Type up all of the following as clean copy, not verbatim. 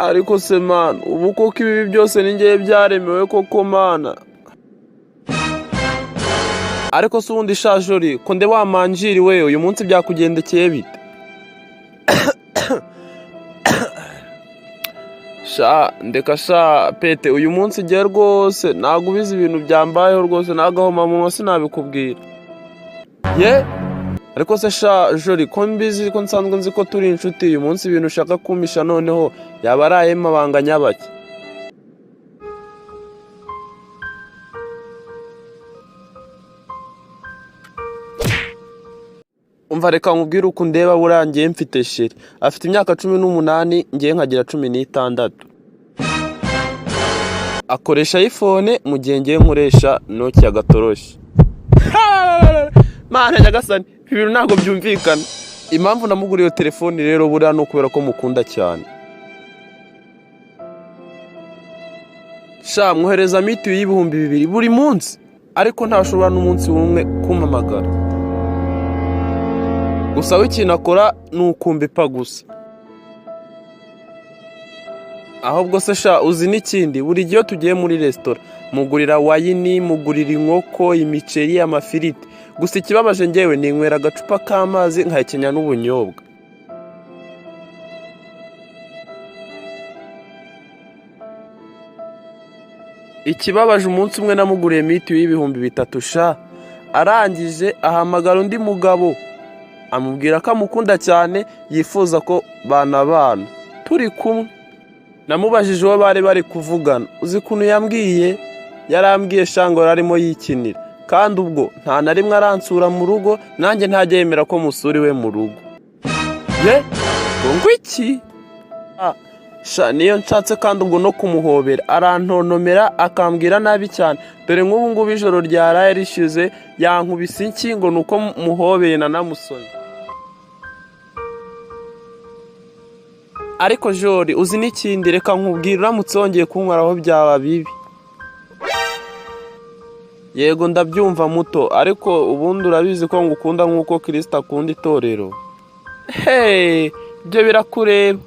Ariko se mana, ubu koko ibibi byose ni ngewe byaremewe koko mana? Ariko se ubundi sha Jori, ko nde wamanjiriwe uyu munsi byakugendekeye bite? Sha ndeka sha pete, uyu munsi ngewe rwose ntabwo ubizi ibintu byambayeho rwose, nagahomamunwa sinabikubwira. Ye ariko se sha Jori, ko mbizi ko nsanzwe nzi ko turi inshuti, uyu munsi ibintu ushaka kumpisha noneho yaba ari aye mabanga nyabaki? Umva reka nkubwire uko undeba, buriya ngewe mfite chéri afite imyaka 18, ngewe nkagira 16. Akoresha iPhone mu gihe ngewe nkoresha Nokia gatoroshi. Mana nyagasani, ibi bintu ntabwo byumvikana. Impamvu namuguriye iyo telefone rero buriya ni ukubera ko mukunda cyane. Sha mwohereza mitiyu y'2000 buri munsi, ariko ntashobora n'umunsi w'umwe kumpamagara. Gusa we ikintu akora ni ukumbipa gusa. Ahubwo se sha uzi n'ikindi, buri gihe iyo tugiye muri resitora mugurira wayini, mugurira inkoko, imiceri, amafiriti. Gusa ikibabaje ngewe ninywera agacupa k'amazi nkahekenya n'ubunyobwa. Ikibabaje umunsi umwe namuguriye mitiyu y'3000 sha, arangije ahamagara undi mugabo amubwira ko amukunda cyane yifuza ko banabana turi kumwe. Namubajije uwo bari bari kuvugana, uzi ukuntu yambwiye? Yarambwiye sha ngo yari arimo yikinira, kandi ubwo nta na rimwe aransura mu rugo, nanjye ntajya yemera ko musura iwe mu rugo. Ye ngo iki? Sha niyo nshatse kandi ubwo no kumuhobera arantontomera akambwira nabi cyane. Dore nk'ubu ngubu ijoro ryaraye rishize yankubise inshyi ngo ni uko muhobeye nanamusomye. Ariko Jori uzi n'ikindi, reka nkubwire, uramutse wongeye kunkoraho byaba bibi. Yego ndabyumva muto, ariko ubundi urabizi ko ngukunda nk'uko Kristo akunda itorero. Hey, ibyo birakureba.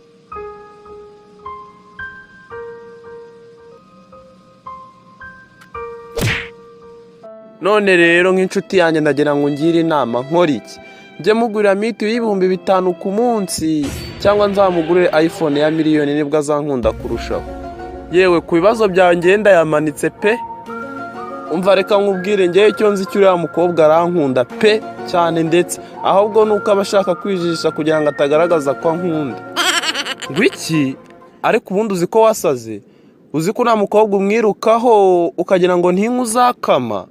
None rero nk'inshuti yanjye ndagira ngo ungire inama, nkora iki? Njye mugurira mitiyu y'5000 ku munsi, cyangwa nzamugurire iPhone ya miliyoni nibwo azankunda kurushaho? Yewe ku bibazo byawe ngenda yamanitse pe. Umva reka nkubwire, ngewe icyo nzi cyo uriya mukobwa arankunda pe cyane, ndetse ahubwo nuko aba ashaka kwijijisha kugira ngo atagaragaza ko ankunda. Ngo iki? Ariko ubundi uzi ko wasaze? Uzi ko uriya mukobwa umwirukaho ukagira ngo ntinka uzakama?